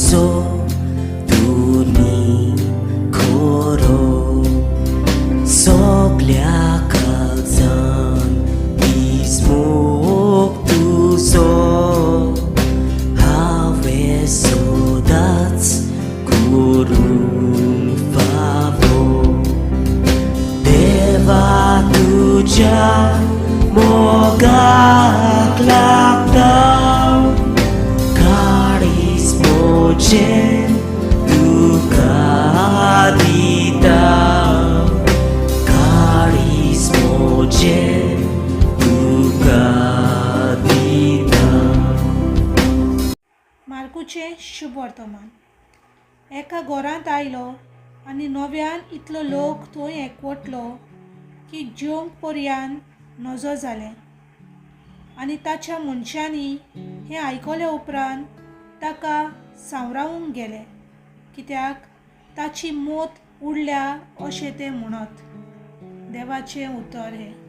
So तुमी खरो सगल्या काळजान मोग तुजो हांवें सदांच करूंक फावो. देवा तुज्या मोगाक लागता काळीज म्हजें तुका दिता, काळीज म्हजें तुका दिता. मार्कुचें शुभ वर्तमान. एका घरांत आयलो आनी नव्यान इतलो लोक थंय एकवटलो की जेवंक पर्यान नजो जालें. आनी ताच्या मनशांनी हें आयकले उपरांत ताका सांवरावंक गेले, कित्याक ताची मोत उडल्या अशें ते म्हणत. देवाचें उतर हें.